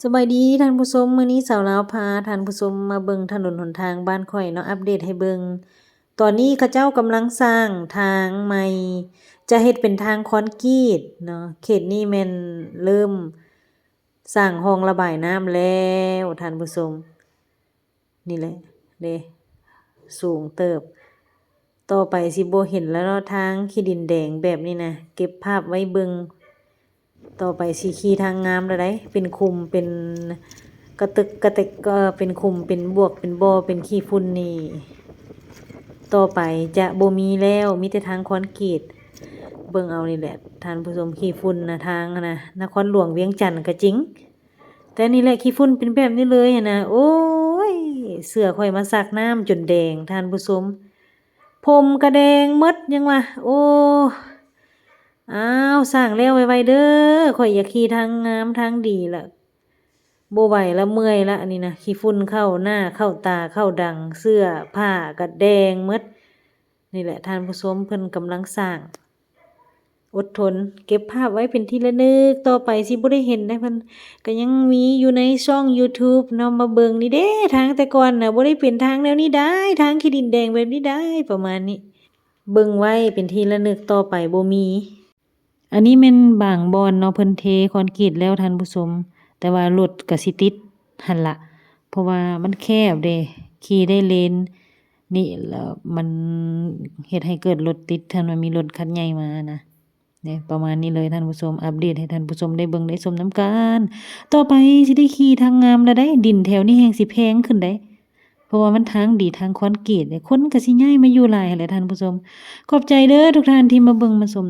ສະບາຍດີທ່ານຜູ້ຊົມ, ມື້ນີ້ສາວລາວພາທ່ານຜູ້ຊົມມາເບິ່ງຖະໜົນຫົນທາງບ້ານຂ້ອຍເນາະ, ອັບເດດໃຫ້ເບິ່ງ. ຕອນນີ້ເຂົາເຈົ້າກຳລັງສ້າງທາງໃໝ່, ຈະເຮັດເປັນທາງຄອນກຣີດເນາະ. ເຂດນີ້ແມ່ນເລີ່ມສ້າງຮ່ອງລະບາຍນ້ຳແລ້ວທ່ານຜູ້ຊົມ. ນີ້ແຫຼະເດ້ ສູງເຕີບ. ຕໍ່ໄປຊິບໍ່ເຫັນແລ້ວເນາະ ທາງຂີ້ດິນແດງແບບນີ້ນະ, ເກັບພາບໄວ້ເບິ່ງ. ຕໍ່ໄປຊິຂີ່ທາງງາມແລ້ວໃດ໋, ເປັນຂຸມ ເປັນກະຕຶກກະແຕັກ, ເປັນຂຸມ ເປັນບວກ ເປັນບໍ່ ເປັນຂີ້ຝຸ່ນນີ້ ຕໍ່ໄປຈະບໍ່ມີແລ້ວ, ມີແຕ່ທາງຄອນກຣີດ. ເບິ່ງເອົານີ້ແຫຼະທ່ານຜູ້ຊົມ, ຂີ້ຝຸ່ນນະ ທາງນະ ນະຄອນຫຼວງວຽງຈັນກະຈິງ, ແຕ່ນີ້ແຫຼະ ຂີ້ຝຸ່ນເປັນແບບນີ້ເລີຍຫັ້ນນະ. ໂອ້ຍ ເສື້ອຂ້ອຍມາຊັກນ້ຳຈົນແດງທ່ານຜູ້ຊົມ, ຜົມກະແດງໝົດ ຍັງວ່າ ໂອ້ ອ້າວ ສ້າງແລ້ວໄວໆເດີ, ຂ້ອຍຢາກຂີ່ທາງງາມທາງດີລະ, ບໍ່ໄຫວລະ ເມື່ອຍລະ ອັນນີ້ນະ. ຂີ້ຝຸ່ນເຂົ້າໜ້າເຂົ້າຕາເຂົ້າດັງ, ເສື້ອຜ້າກະແດງໝົດ. ນີ້ແຫຼະທ່ານຜູ້ຊົມ, ເພິ່ນກຳລັງສ້າງ. ອົດທົນເກັບພາບໄວ້ເປັນທີ່ລະນຶກ, ຕໍ່ໄປຊິບໍ່ໄດ້ເຫັນໃດ໋. ເພິ່ນກະຍັງມີຢູ່ໃນຊ່ອງ YouTube ເນາະ, ມາເບິ່ງນີ້ເດ້, ທາງແຕ່ກ່ອນນະ ບໍ່ໄດ້ເປັນທາງແນວນີ້ໃດ໋, ທາງຂີ້ດິນແດງແບບນີ້ໃດ໋ ປະມານນີ້. ເບິ່ງໄວ້ເປັນທີ່ລະນຶກ, ຕໍ່ໄປບໍ່ມີ. ອັນນີ້ແມ່ນບາງບ່ອນເນາະ, ເພິ່ນເທຄອນກຣີດແລ້ວທ່ານຜູ້ຊົມ, ແຕ່ວ່າລົດກະຊິຕິດຫັ້ນລະ ເພາະວ່າມັນແຄບເດ້, ຂີ່ໄດ້ເລນນີ້ ແລ້ວມັນເຮັດໃຫ້ເກີດລົດຕິດ ຖ້າວ່າມີລົດຄັນໃຫຍ່ມານະ. ເດ້ ປະມານນີ້ເລີຍທ່ານຜູ້ຊົມ, ອັບເດດໃຫ້ທ່ານຜູ້ຊົມໄດ້ເບິ່ງໄດ້ຊົມນຳກັນ. ຕໍ່ໄປຊິໄດ້ຂີ່ທາງງາມແລ້ວໃດ໋, ດິນແຖວນີ້ແຮ່ງຊິແພງຂຶ້ນໃດ໋, ເພາະວ່າມັນທາງດີ ທາງຄອນກຣີດເດ້, ຄົນກະຊິຍ້າຍມາຢູ່ຫຼາຍຫັ້ນແຫຼະທ່ານຜູ້ຊົມ. ຂອບໃຈເດີທຸກທ່ານທີ່ມາເບິ່ງມາຊົມ.